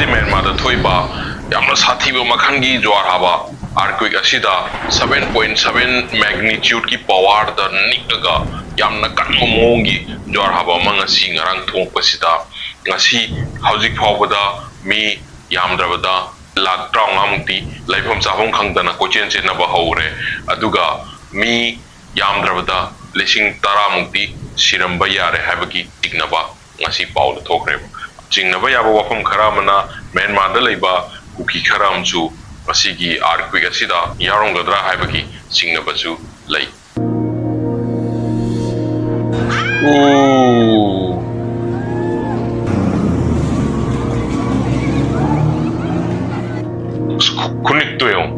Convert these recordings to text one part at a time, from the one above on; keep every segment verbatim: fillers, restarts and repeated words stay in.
ꯃ꯭ꯌꯥꯟꯃꯥꯔꯗ ꯊꯣꯛꯏꯕ ꯌꯥꯝꯅ ꯁꯥꯊꯤꯕ ꯃꯈꯜꯒꯤ ꯖ꯭ꯋꯥꯔ ꯍꯥꯕ earthquake ꯑꯁꯤꯗ seven point seven magnitudeꯀꯤ powerꯗ ꯅꯤꯛꯂꯒ ꯌꯥꯝꯅ ꯀꯟꯕ ꯃꯑꯣꯡꯒꯤ ꯖ꯭ꯋꯥꯔ ꯍꯥꯕ ꯑꯃ ꯉꯁꯤ ꯉꯔꯥꯡ ꯊꯣꯛꯂꯛꯄꯁꯤꯗ, ꯉꯁꯤ ꯍꯧꯖꯤꯛ ꯐꯥꯎꯕꯗ ꯃꯤ ꯌꯥꯝꯗ꯭ꯔꯕꯗ ꯂꯥꯈ ꯇꯔꯥꯃꯉꯥꯃꯨꯛꯇꯤ ꯂꯩꯐꯝ ꯆꯥꯐꯝ ꯈꯪꯗꯅ ꯀꯣꯏꯆꯦꯟ ꯆꯦꯟꯅꯕ ꯍꯧꯔꯦ꯫ ꯑꯗꯨꯒ ꯃꯤ ꯌꯥꯝꯗ꯭ꯔꯕꯗ ꯂꯤꯁꯤꯡ ꯇꯔꯥꯃꯨꯛꯇꯤ ꯁꯤꯔꯝꯕ ꯌꯥꯔꯦ ꯍꯥꯏꯕꯒꯤ ꯆꯤꯡꯅꯕ ꯉꯁꯤ ꯄꯥꯎꯗ ꯊꯣꯛꯈ꯭ꯔꯦꯕ꯫ ꯆꯤꯡꯅꯕ ꯌꯥꯕ ꯋꯥꯐꯝ ꯈꯔ ꯑꯃꯅ, ꯃ꯭ꯌꯥꯟꯃꯥꯔꯗ ꯂꯩꯕ ꯀꯨꯀꯤ ꯈꯔ ꯑꯃꯁꯨ ꯃꯁꯤꯒꯤ earthquake ꯑꯁꯤꯗ ꯌꯥꯎꯔꯝꯒꯗ꯭ꯔꯥ ꯍꯥꯏꯕꯒꯤ ꯆꯤꯡꯅꯕꯁꯨ ꯂꯩ꯫ ꯑꯣ꯫ ꯑꯁ, ꯈꯨ-, ꯈꯨꯅꯤꯛꯇꯣ ꯌꯦꯡꯉꯣ꯫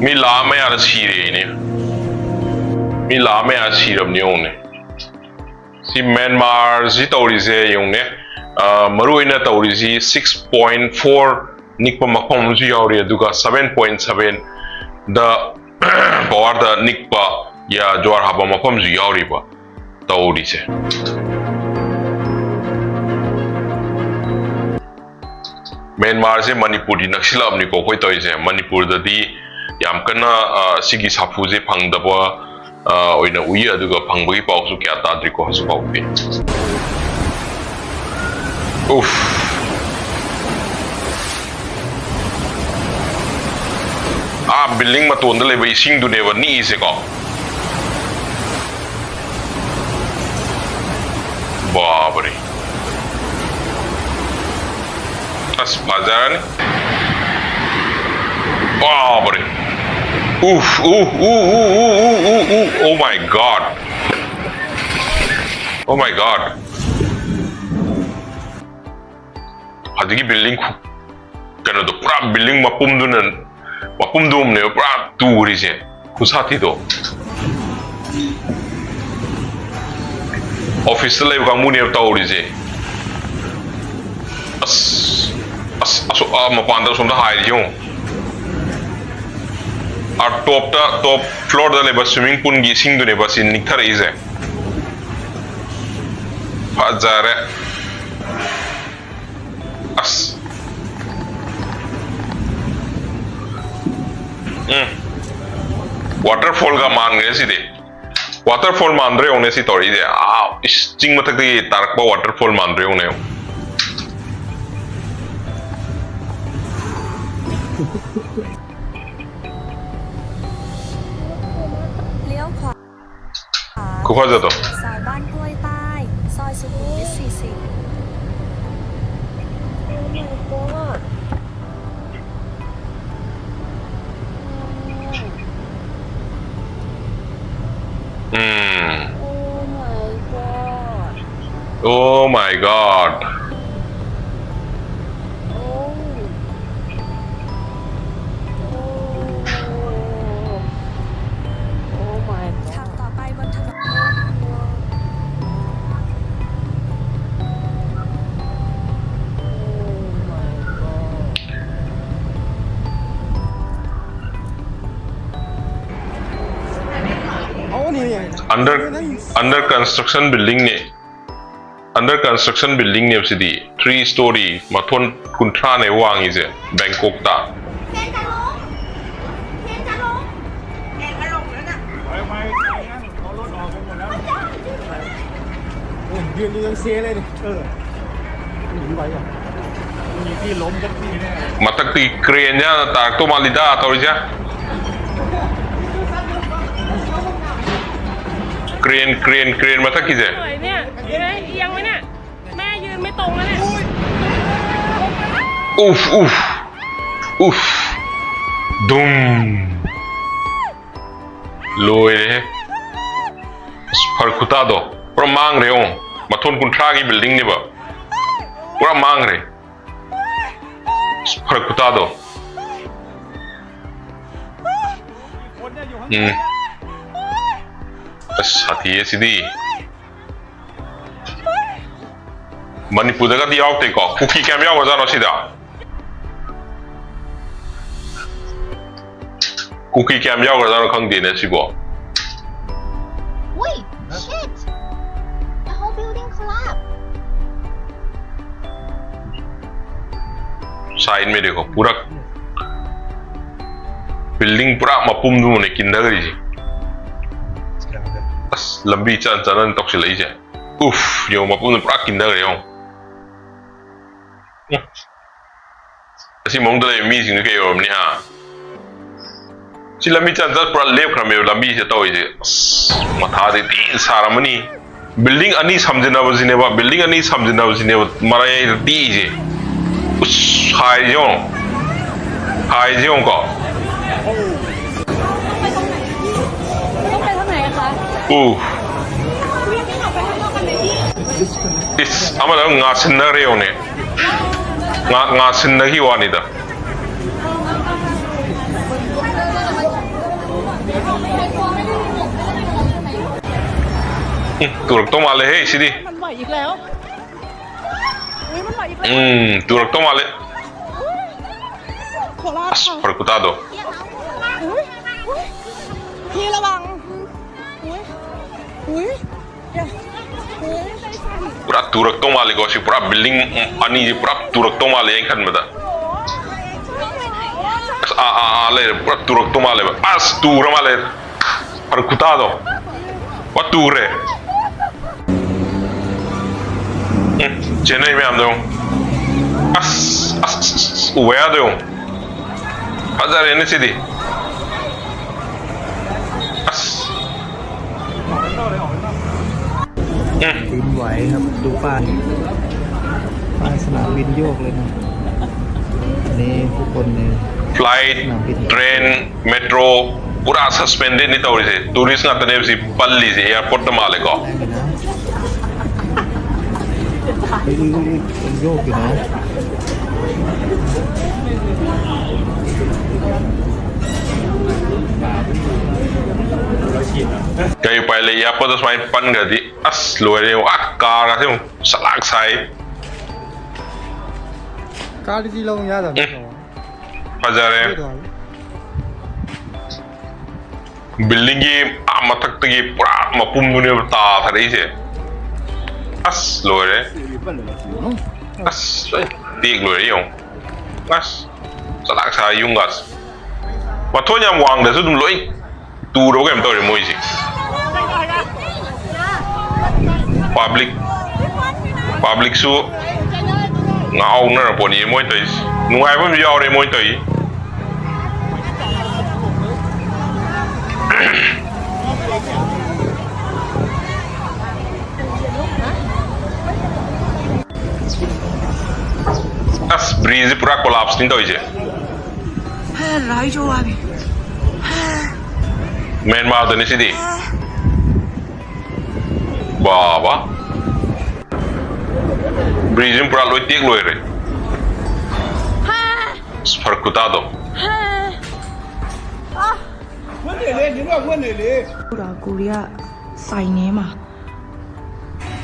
ꯃꯤ ꯂꯥꯈ ꯃꯌꯥꯗ ꯁꯤꯔꯦꯅꯦ꯫ ꯃꯤ ꯂꯥꯈ ꯃꯌꯥ ꯁꯤꯔꯕꯅꯦ ꯌꯦꯡꯉꯨꯅꯦ꯫ ꯁꯤ ꯃ꯭ꯌꯥꯟꯃꯥꯔꯁꯤ ꯇꯧꯔꯤꯁꯦ ꯌꯦꯡꯉꯨꯅꯦ꯫ ꯑ, ꯃꯔꯨ ꯑꯣꯏꯅ ꯇꯧꯔꯤꯁꯤ six point four ꯅꯤꯛꯄ ꯃꯐꯝ ꯑꯃꯁꯨ ꯌꯥꯎꯔꯤ, ꯑꯗꯨꯒ seven point seven ꯗ powerꯗ ꯅꯤꯛꯄ ꯌꯥ-, ꯖ꯭ꯋꯥꯔ ꯍꯥꯕ ꯃꯐꯝꯁꯨ ꯌꯥꯎꯔꯤꯕ ꯇꯧꯔꯤꯁꯦ꯫ ꯃ꯭ꯌꯥꯟꯃꯥꯔꯁꯦ ꯃꯅꯤꯄꯨꯔꯗꯤ ꯅꯛꯁꯤꯜꯂꯛꯑꯕꯅꯤꯀꯣ ꯑꯩꯈꯣꯏ ꯇꯧꯔꯤꯁꯦ꯫ ꯃꯅꯤꯄꯨꯔꯗꯗꯤ ꯌꯥꯝ ꯀꯟꯅ, ꯑ, ꯁꯤꯒꯤ ꯁꯥꯐꯨꯁꯦ ꯐꯪꯗꯕ, ꯑ, ꯑꯣꯏꯅ ꯎꯏ, ꯑꯗꯨꯒ ꯐꯪꯕꯒꯤ ꯄꯥꯎꯁꯨ ꯀꯌꯥ ꯇꯥꯗ꯭ꯔꯤꯀꯣ ꯍꯧꯖꯤꯛ ꯐꯥꯎꯕꯗꯤ꯫ ꯎꯐ꯫ ꯑꯥ building ꯃꯇꯣꯟꯗ ꯂꯩꯕ ꯏꯁꯤꯡꯗꯨꯅꯦꯕ ꯅꯤꯛꯏꯁꯦꯀꯣ꯫ ꯕꯥꯕꯔꯦ꯫ ꯑꯁ, ꯐꯖꯔꯅꯤ꯫ ꯕꯥꯕꯔꯦ꯫ ꯎꯐ, ꯎꯐ, ꯎ, ꯎ, ꯎ, ꯎ, ꯎ, ꯎ, ꯎ, oh my God꯫ Oh my God꯫ ꯍꯧꯖꯤꯛꯀꯤ building ꯈꯨ-, ꯀꯩꯅꯣꯗꯣ, ꯄꯨꯔꯥ building ꯃꯄꯨꯝꯗꯨꯅ, ꯃꯄꯨꯝꯗꯨꯃꯅꯦꯕ ꯄꯨꯔꯥ ꯇꯨꯔꯤꯁꯦ꯫ ꯈꯨꯁꯥꯊꯤꯗꯣ꯫ Officeꯇ ꯂꯩꯕ ꯀꯥꯡꯕꯨꯅꯦꯕ ꯇꯧꯔꯤꯁꯦ꯫ ꯑꯁ, ꯑꯁ, ꯑꯁꯣ-, ꯑꯥ, ꯃꯄꯥꯟꯗ ꯑꯁꯣꯝꯗ ꯍꯥꯏꯔꯤꯁꯦ ꯌꯦꯡꯉꯣ꯫ ꯑꯥ, topꯇ, top floorꯗ ꯂꯩꯕ swimming poolꯒꯤ ꯏꯁꯤꯡꯗꯨꯅꯦꯕ ꯁꯤ ꯅꯤꯛꯊꯔꯛꯏꯁꯦ꯫ ꯐꯖꯔꯦ꯫ ꯑꯁ꯫ ꯎꯝ꯫ Waterfallꯒ ꯃꯥꯟꯈ꯭ꯔꯦ ꯁꯤꯗꯤ꯫ Waterfall ꯃꯥꯟꯗ꯭ꯔꯦ ꯌꯦꯡꯉꯨꯅꯦ ꯁꯤ ꯇꯧꯔꯛꯏꯁꯦ꯫ ꯑꯥ, ꯏꯁ, ꯆꯤꯡ ꯃꯊꯛꯇꯒꯤ ꯇꯥꯔꯛꯄ waterfall ꯃꯥꯟꯗ꯭ꯔꯦ ꯌꯦꯡꯉꯨꯅꯦ꯫ ꯈꯨꯐꯖꯗꯣ꯫ เลี้ยวขวา ซอยบ้านกล้วยใต้ ซอยสุขุมวิท สี่สิบ Oh my god. 음. Oh my god. Oh my god. Oh. Oh. Oh my god. ขับต่อไปบนถนน Oh my god. Under, under construction buildingꯅꯦ꯫ Under construction buildingꯅꯦꯕ CD. Three story, ꯃꯊꯣꯟ ꯀꯨꯟꯊ꯭ꯔꯥꯅꯦ ꯋꯥꯡꯉꯤꯁꯦ ꯕꯦꯡꯀꯣꯛꯇ꯫ เดือนนี้ยังเซเลยนี่ เออ หนีไหวอ่ะ มีที่ล้มสักที่แน่ ꯃꯊꯛꯇꯤ craneꯁꯦ ꯍꯥꯟꯅ ꯇꯥꯔꯛꯇꯧ ꯃꯥꯜꯂꯤꯗ ꯇꯧꯔꯤꯁꯦ꯫ Crane, crane, crane ꯃꯊꯛꯀꯤꯁꯦ꯫ ไหวเนี่ย เห็นไหม เอียงไหมเนี่ย แม่ยืนไม่ตรงแล้วเนี่ย Oof, oof, oof. ꯗꯨꯝ꯫ ꯂꯣꯏꯔꯦꯍꯦ꯫ ꯑꯁ, ꯐꯔꯛ ꯈꯨꯇꯥꯗꯣ꯫ ꯄꯨꯔꯥ ꯃꯥꯡꯈ꯭ꯔꯦ ꯌꯦꯡꯉꯣ꯫ ꯃꯊꯣꯟ ꯀꯨꯟꯊ꯭ꯔꯥꯒꯤ buildingꯅꯦꯕ꯫ ꯄꯨꯔꯥ ꯃꯥꯡꯈ꯭ꯔꯦ꯫ ꯑꯁ, ꯐꯔꯛ ꯈꯨꯇꯥꯗꯣ꯫ ꯎꯝ꯫ ꯑꯁ, ꯁꯥꯊꯤꯌꯦ ꯁꯤꯗꯤ꯫ ꯃꯅꯤꯄꯨꯔꯗꯒꯗꯤ ꯌꯥꯎꯔꯛꯇꯦꯀꯣ꯫ ꯀꯨꯀꯤ ꯀꯌꯥꯝ ꯌꯥꯎꯒ꯭ꯔꯖꯥꯠꯅꯣ ꯁꯤꯗ? ꯀꯨꯀꯤ ꯀꯌꯥꯝ ꯌꯥꯎꯒ꯭ꯔꯖꯥꯠꯅꯣ ꯈꯪꯗꯦꯅꯦ ꯁꯤꯕꯣ꯫ Wait, shit! The whole building collapsed. Site ꯃꯦꯗꯀꯣ ꯄꯨꯔꯥ ꯕꯤꯜꯗꯤꯡ ꯄꯨꯔꯥ ꯃꯄꯨꯝꯗꯨꯃꯅꯦ ꯀꯤꯟꯊꯈ꯭ꯔꯤꯁꯦ꯫ ꯑꯁ, ꯂꯝꯕꯤ ꯆꯠ ꯆꯠꯅ ꯇꯧꯁꯤꯜꯂꯛꯏꯁꯦ꯫ ꯎꯐ, ꯌꯦꯡꯉꯣ, ꯃꯄꯨꯝꯗꯨ ꯄꯨꯔꯥ ꯀꯤꯟꯊꯈ꯭ꯔꯦ ꯌꯦꯡꯉꯣ꯫ ꯎꯝ꯫ ꯑꯁꯤ ꯃꯑꯣꯡꯗ ꯂꯩꯕ ꯃꯤꯁꯤꯡꯗꯨ ꯀꯩ ꯑꯣꯏꯔꯝꯅꯤ ꯍꯥ? ꯁꯤ ꯂꯝꯕꯤ ꯆꯠ ꯆꯠ ꯄꯨꯔꯥ ꯂꯦꯞꯈ꯭ꯔꯃꯦꯕ ꯂꯝꯕꯤꯁꯦ ꯇꯧꯔꯤꯁꯦ꯫ ꯑꯁ, ꯃꯊꯥꯗꯤ ꯊꯤ ꯁꯥꯔꯝꯃꯅꯤ꯫ ꯕꯤꯜꯗꯤꯡ ꯑꯅꯤ ꯁꯝꯖꯤꯟꯅꯕꯁꯤꯅꯦꯕ, ꯕꯤꯜꯗꯤꯡ ꯑꯅꯤ ꯁꯝꯖꯤꯟꯅꯕꯁꯤꯅꯦꯕ ꯃꯔꯥꯏꯗ ꯇꯦꯛꯏꯁꯦ꯫ ꯎꯁ, ꯍꯥꯏꯁꯦ ꯌꯦꯡꯉꯣ꯫ ꯍꯥꯏꯁꯦ ꯌꯦꯡꯉꯣꯀꯣ꯫ ꯎ꯫ ꯏꯁ, ꯑꯃꯅ ꯑꯃꯨꯛ ꯉꯥꯁꯤꯟꯅꯈ꯭ꯔꯦ ꯌꯦꯡꯉꯨꯅꯦ꯫ ꯉꯥ-, ꯉꯥꯁꯤꯟꯅꯈꯤ ꯋꯥꯅꯤꯗ꯫ ꯎꯝ, ꯇꯨꯔꯛꯇꯧ ꯃꯥꯜꯂꯦꯍꯦ ꯁꯤꯗꯤ꯫ มันไหวอีกแล้ว อุ้ย มันไหวอีกแล้ว ꯎꯝ, ꯇꯨꯔꯛꯇꯧ ꯃꯥꯜꯂꯦ꯫ โคราช ꯑꯁ, ꯐꯔꯛ ꯈꯨꯇꯥꯗꯣ꯫ อุ้ย อุ้ย พี่ระวัง อุ้ย อุ้ย ꯄꯨꯔꯥ ꯇꯨꯔꯛꯇꯧ ꯃꯥꯜꯂꯦꯀꯣ꯫ ꯁꯤ ꯄꯨꯔꯥ ꯕꯤꯜꯗꯤꯡ ꯑꯅꯤꯁꯤ ꯄꯨꯔꯥ ꯇꯨꯔꯛꯇꯧ ꯃꯥꯜꯂꯦ ꯑꯩꯅ ꯈꯟꯕꯗ꯫ ꯑꯁ, ꯑꯥ, ꯑꯥ, ꯑꯥ, ꯂꯩꯔꯦ꯫ ꯄꯨꯔꯥ ꯇꯨꯔꯛꯇꯧ ꯃꯥꯜꯂꯦꯕ꯫ ꯑꯁ, ꯇꯨꯔ ꯃꯥꯜꯂꯦ꯫ ꯐꯔꯛ ꯈꯨꯇꯥꯗꯣ꯫ ꯄꯨꯔꯥ ꯇꯨꯔꯦ꯫ ꯎꯝ, ꯆꯦꯟꯅꯩ ꯃꯌꯥꯝꯗꯣ ꯌꯦꯡꯉꯣ꯫ ꯑꯁ, ꯑꯁ, ꯑꯁ, ꯑꯁ, ꯎꯕ ꯌꯥꯗꯣ ꯌꯦꯡꯉꯣ꯫ ꯐꯖꯔꯦꯅꯦ ꯁꯤꯗꯤ꯫ ꯑꯁ꯫ ꯎꯝ꯫ บินไหวครับ ดูป้าย ป้ายสนามบินโยกเลยนะ นี่ทุกคนนี่ Flight, train, metro, ꯄꯨꯔꯥ suspended ꯅꯤ ꯇꯧꯔꯤꯁꯦ꯫ Tourist ꯉꯥꯛꯇꯅꯦꯕ ꯁꯤ ꯄꯜꯂꯤꯁꯦ airport ꯇ ꯃꯥꯜꯂꯦꯀꯣ꯫ แรงอยู่นะ เฮ้ย เฮ้ย เฮ้ย เฮ้ย ยังโยกอยู่นะ ꯀꯩ ꯎꯄꯥꯏ ꯂꯩ? Airport ꯇ ꯁꯨꯃꯥꯏꯅ ꯄꯟꯈ꯭ꯔꯗꯤ꯫ ꯑꯁ, ꯂꯣꯏꯔꯦ꯫ ꯑꯥ, ꯀꯥꯔꯒꯁꯦ ꯑꯃꯨꯛ ꯁꯂꯥꯛ ꯁꯥꯏ꯫ ꯀꯥꯔꯗꯤ ꯂꯧ ꯌꯥꯗꯕꯅꯤ꯫ ꯎꯝ꯫ ꯐꯖꯔꯦ꯫ ꯕꯤꯜꯗꯤꯡꯒꯤ ꯑꯥ ꯃꯊꯛꯇꯒꯤ ꯄꯨꯔꯥ ꯃꯄꯨꯝꯗꯨꯅꯦꯕ ꯇꯥꯊꯔꯛꯏꯁꯦ꯫ ꯑꯁ, ꯂꯣꯏꯔꯦ꯫ ꯑꯁ, ꯂꯣꯏ ꯇꯦꯛ ꯂꯣꯏꯔꯦ ꯌꯦꯡꯉꯣ꯫ ꯑꯁ, ꯆꯂꯥꯛ ꯁꯥ ꯌꯨꯝꯒꯥꯁꯦ꯫ ꯃꯊꯣꯟ ꯌꯥꯝ ꯋꯥꯡꯗꯁꯨ ꯑꯗꯨꯝ ꯂꯣꯏ ꯇꯨꯔꯕ ꯀꯩꯅꯣꯝ ꯇꯧꯔꯦ ꯃꯣꯏꯁꯦ꯫ ꯄꯥꯕ꯭ꯂꯤꯛ, ꯄꯥꯕ꯭ꯂꯤꯛꯁꯨ ꯉꯥꯎꯅꯔꯄꯣꯠꯅꯤ ꯃꯣꯏ ꯇꯧꯔꯤꯁꯦ꯫ ꯅꯨꯡꯉꯥꯏꯕ ꯑꯃꯁꯨ ꯌꯥꯎꯔꯦ ꯃꯣꯏ ꯇꯧꯔꯤꯁꯦ꯫ ꯑꯁ, ꯕ꯭ꯔꯤꯖꯁꯦ ꯄꯨꯔꯥ ꯀꯣꯂꯥꯞꯁꯅꯤ ꯇꯧꯔꯤꯁꯦ꯫ ꯃ꯭ꯌꯥꯟꯃꯥꯔꯗꯅꯤ ꯁꯤꯗꯤ꯫ ꯕꯥꯕꯥ꯫ ꯕ꯭ꯔꯤꯖꯁꯤ ꯄꯨꯔꯥ ꯂꯣꯏ ꯇꯦꯛ ꯂꯣꯏꯔꯦ꯫ ꯑꯁ, ꯐꯔꯛ ꯈꯨꯇꯥꯗꯣ꯫ ꯄꯨꯔꯥ ꯀꯣꯔꯤꯌꯥ ꯁꯥꯏꯅꯦ ꯃꯥ꯫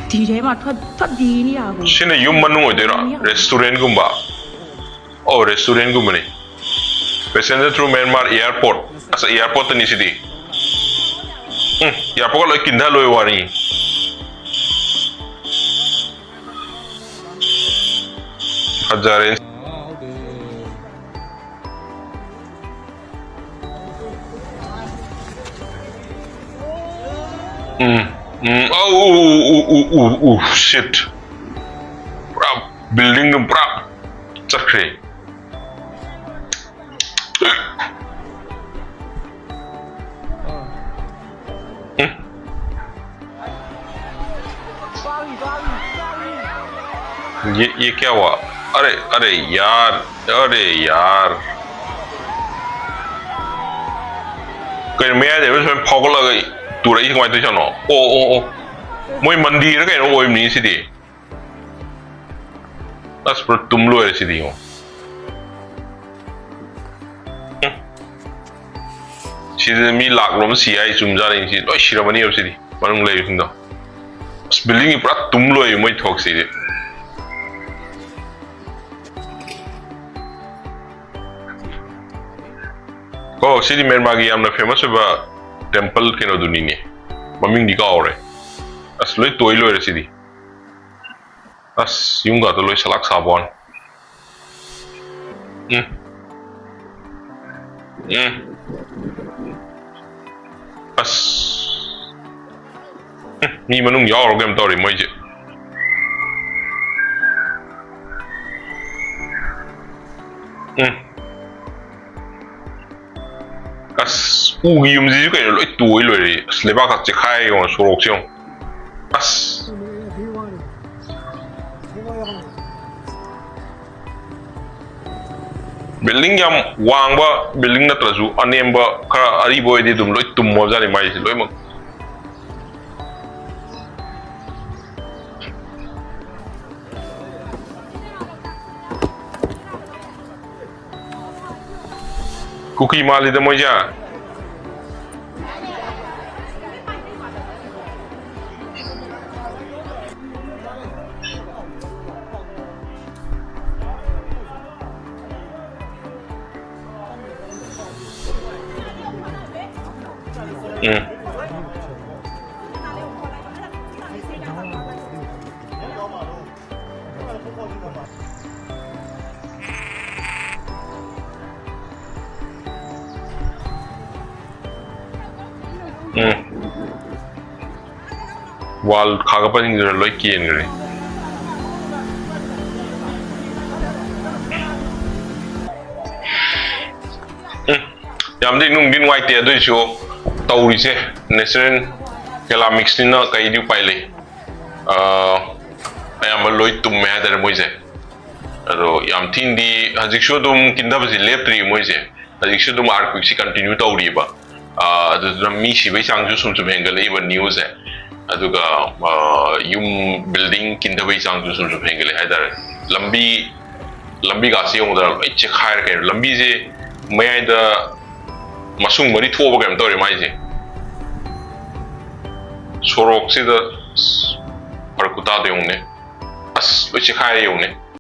ꯇꯤꯔꯦ ꯃꯥ ꯊꯣꯠ ꯊꯣꯠ ꯗꯤꯅꯤ ꯌꯥꯕꯨ꯫ ꯁꯤꯅ ꯌꯨꯝ ꯃꯅꯨꯡ ꯑꯣꯏꯗꯣꯏꯔꯣ? ꯔꯦꯁꯇꯨꯔꯦꯟꯒꯨꯝꯕ? ꯑꯣ, ꯔꯦꯁꯇꯨꯔꯦꯟꯒꯨꯝꯕꯅꯤ꯫ Passenger through Myanmar airport. ꯑꯁ, ꯑꯦꯌꯥꯔꯄꯣꯔꯠꯇꯅꯤ ꯁꯤꯗꯤ꯫ ꯎꯝ, ꯑꯦꯌꯥꯔꯄꯣꯔꯠꯀ ꯂꯣꯏ ꯀꯤꯟꯊ ꯂꯣꯏ ꯋꯥꯅꯤ꯫ ꯐꯖꯔꯦ꯫ ꯎꯝ, ꯎꯝ, ꯑꯧ, ꯎ, ꯎ, ꯎ, ꯎ, ꯎ, shit. ꯄꯨꯔꯥ building ꯗꯨ ꯄꯨꯔꯥ ꯆꯠꯈ꯭ꯔꯦ꯫ ꯎꯝ꯫ ये, ये क्या हुआ? अरे, अरे यार, अरे यार। ꯀꯩꯅꯣ ꯃꯌꯥꯏꯗ ꯁꯨꯃꯥꯏꯅ ꯐꯥꯎꯒꯠꯂꯒ ꯇꯨꯔꯛꯏꯁꯤ ꯀꯃꯥꯏꯅ ꯇꯧꯔꯤꯖꯥꯠꯅꯣ? ꯑꯣ, ꯑꯣ, ꯑꯣ꯫ ꯃꯣꯏ ꯃꯟꯗꯤꯔ ꯀꯩꯅꯣ ꯑꯣꯏꯕꯅꯤ ꯁꯤꯗꯤ꯫ ꯑꯁ, ꯄꯨꯔꯥ ꯇꯨꯝ ꯂꯣꯏꯔꯦ ꯁꯤꯗꯤ ꯌꯦꯡꯉꯣ꯫ ꯎꯝ꯫ ꯁꯤꯗ ꯃꯤ ꯂꯥꯛ ꯂꯣꯝ ꯁꯤ ꯍꯥꯏ ꯆꯨꯝꯖꯥꯠꯅꯤ꯫ ꯁꯤ ꯂꯣꯏ ꯁꯤꯔꯝꯃꯅꯦꯕ ꯁꯤꯗꯤ, ꯃꯅꯨꯡ ꯂꯩꯔꯤꯁꯤꯡꯗꯣ꯫ ꯑꯁ, building ꯁꯤ ꯄꯨꯔꯥ ꯇꯨꯝ ꯂꯣꯏꯔꯦ ꯃꯣꯏ ꯊꯣꯛꯁꯤꯗꯤ꯫ ꯑꯣ, ꯁꯤꯗꯤ ꯃ꯭ꯌꯥꯟꯃꯥꯔꯒꯤ ꯌꯥꯝꯅ famous ꯑꯣꯏꯕ temple ꯀꯩꯅꯣꯗꯨꯅꯤꯅꯦ꯫ ꯃꯃꯤꯡꯗꯤ ꯀꯥꯎꯔꯦ꯫ ꯑꯁ, ꯂꯣꯏ ꯇꯣꯏ ꯂꯣꯏꯔꯦ ꯁꯤꯗꯤ꯫ ꯑꯁ, ꯌꯨꯝꯒꯗꯣ ꯂꯣꯏ ꯁꯂꯥꯛ ꯁꯥꯕ ꯋꯥꯅꯤ꯫ ꯎꯝ꯫ ꯎꯝ꯫ ꯑꯁ꯫ ꯎꯝ, ꯃꯤ ꯃꯅꯨꯡ ꯌꯥꯎꯔ ꯀꯩꯅꯣ ꯇꯧꯔꯤ ꯃꯣꯏꯁꯦ꯫ ꯎꯝ꯫ ꯑꯁ, ꯎꯒꯤ ꯌꯨꯝꯁꯤꯁꯨ ꯀꯩꯅꯣ ꯂꯣꯏ ꯇꯣꯏ ꯂꯣꯏꯔꯦ꯫ ꯑꯁ, ꯂꯩꯕꯥꯛꯀ ꯆꯦꯛꯈꯥꯏ ꯌꯦꯡꯉꯣ, ꯁꯣꯔꯣꯛꯁꯦ ꯌꯦꯡꯉꯣ꯫ ꯑꯁ꯫ Building ꯌꯥꯝ ꯋꯥꯡꯕ building ꯅꯠꯇ꯭ꯔꯁꯨ, ꯑꯅꯦꯝꯕ ꯈꯔ ꯑꯔꯤꯕ ꯑꯣꯏꯗꯤ ꯑꯗꯨꯝ ꯂꯣꯏ ꯇꯨꯝꯃꯕꯖꯥꯠꯅꯤ ꯃꯥꯏꯁꯦ ꯂꯣꯏꯅꯃꯛ꯫ ꯀꯨꯀꯤ ꯃꯥꯜꯂꯤꯗ ꯃꯣꯏꯁꯦ꯫ ꯎꯝ꯫ ꯎꯝ꯫ Wall ꯈꯥꯒꯠꯄꯁꯤꯡꯗꯨꯅ ꯂꯣꯏ ꯀꯦꯟꯈ꯭ꯔꯦ꯫ ꯎꯝ꯫ ꯌꯥꯝꯗꯤ ꯅꯨꯡꯗꯤ ꯅꯨꯡꯉꯥꯏꯇꯦ, ꯑꯗꯨꯏꯁꯨ ꯇꯧꯔꯤꯁꯦ natural calamity ꯅꯤꯅ ꯀꯩꯗꯤ ꯎꯄꯥꯏ ꯂꯩ꯫ ꯑ, ꯑꯌꯥꯝꯕ ꯂꯣꯏ ꯇꯨꯝꯃꯦ ꯍꯥꯏꯇꯥꯔꯦ ꯃꯣꯏꯁꯦ꯫ ꯑꯗꯣ ꯌꯥꯝ ꯊꯤꯅꯗꯤ ꯍꯧꯖꯤꯛꯁꯨ ꯑꯗꯨꯝ ꯀꯤꯟꯊꯕꯁꯤ ꯂꯦꯞꯇ꯭ꯔꯤ ꯃꯣꯏꯁꯦ꯫ ꯍꯧꯖꯤꯛꯁꯨ ꯑꯗꯨꯝ earthquake ꯁꯤ continue ꯇꯧꯔꯤꯕ꯫ ꯑ, ꯑꯗꯨꯗꯨꯅ ꯃꯤ ꯁꯤꯕꯒꯤ ꯆꯥꯡꯁꯨ ꯁꯨꯝ ꯁꯨꯝ ꯍꯦꯟꯒꯠꯂꯛꯏꯕ news ꯁꯦ꯫ ꯑꯗꯨꯒ, ꯑ, ꯌꯨꯝ building ꯀꯤꯟꯊꯕꯒꯤ ꯆꯥꯡꯁꯨ ꯁꯨꯝ ꯁꯨꯝ ꯍꯦꯟꯒꯠꯂꯛꯑꯦ ꯍꯥꯏꯇꯥꯔꯦ꯫ ꯂꯝꯕꯤ, ꯂꯝꯕꯤꯒꯥꯁꯤ ꯌꯦꯡꯉꯨꯗꯅ ꯂꯣꯏ ꯆꯦꯛꯈꯥꯏꯔꯦ ꯀꯩꯅꯣ꯫ ꯂꯝꯕꯤꯁꯦ ꯃꯌꯥꯏꯗ ꯃꯁꯨꯡ ꯃꯔꯤ ꯊꯣꯛꯑꯕ ꯀꯩꯅꯣꯝ ꯇꯧꯔꯦ ꯃꯥꯏꯁꯦ꯫ ꯁꯣꯔꯣꯛꯁꯤꯗ, ꯑꯁ, ꯐꯔꯛ ꯈꯨꯇꯥꯗꯣ ꯌꯦꯡꯉꯨꯅꯦ꯫ ꯑꯁ, ꯂꯣꯏ ꯆꯦꯛꯈꯥꯏꯔꯦ ꯌꯦꯡꯉꯨꯅꯦ꯫